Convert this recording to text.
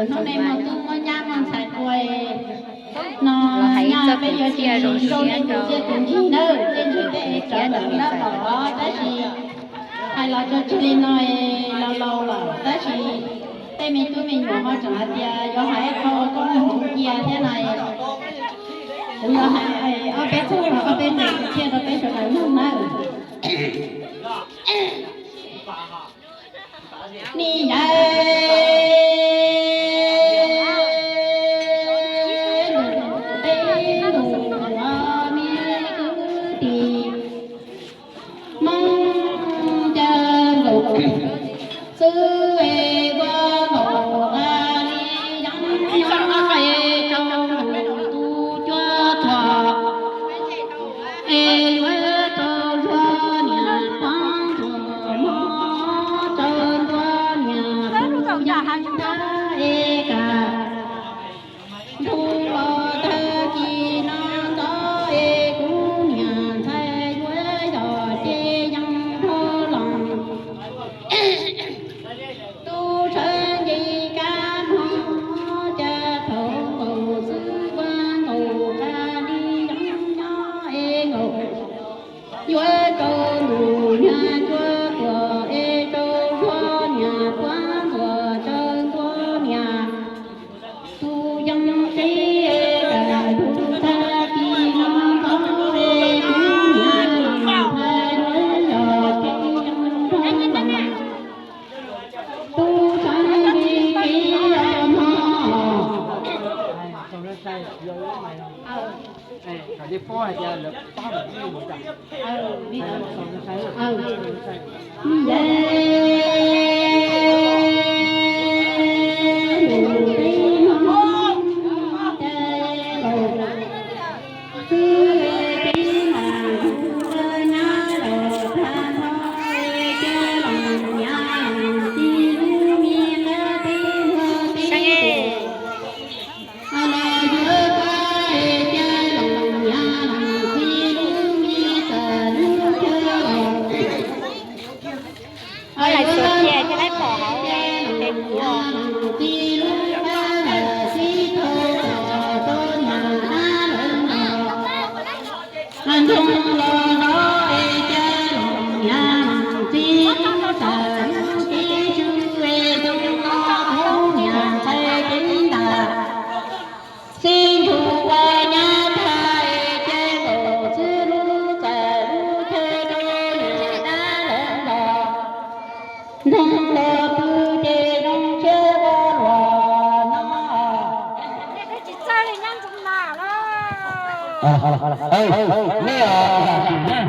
Hnub no muaj tub muaj nyab muaj ntxhais tua no, peb yuav tsis zoo li tus txiaj tus ntsig nawb, txiaj ntsig peb ev rawv ntawm lawm los tab sis hais los tso tseg li no, laus laus lawm tab sis tej me tub me nyuam ho tseem hais tias yuav hais ib qho koob hmoov cia thiab no. Kuv yuav hais ob peb txog ob peb nqe thiaj rau peb sawv daws mloog nawb. Ni yawg teb nus ua me kwv tij Hmoob cov nkaus xwb es ua nkaus ua li yeeb nyob es rau nkaus tus cuab thuam es yuav rau zuag niam pab ntuas mov rau ntua niam tus yeeb ntab es kam ntug los tag kis no ntxov es kuv niam ntxhais yuav yog ces yeej dhau los. Tub sawv nce kab hmo cas thaum nkaus xwb ua nkaus qas li yeeb nyob es nkaus yuav rau nus niag cuab tuam es rau zuag niam puab ntuas rau ntua niam tus yeeb qib es kam ntug tag kis no ntxov es kuv niam ntxhais yuav yog ces yeej dhau los. Tub sawv nce kab hmo Ua lais xuas cia thiaj laib pom hauv Facebook. Xib nrug ua nyab thaj es ces nkaus xwb lub txawm lub chaw rau niam dab lawv los, nrog los pw ces zoo siab ua luam no.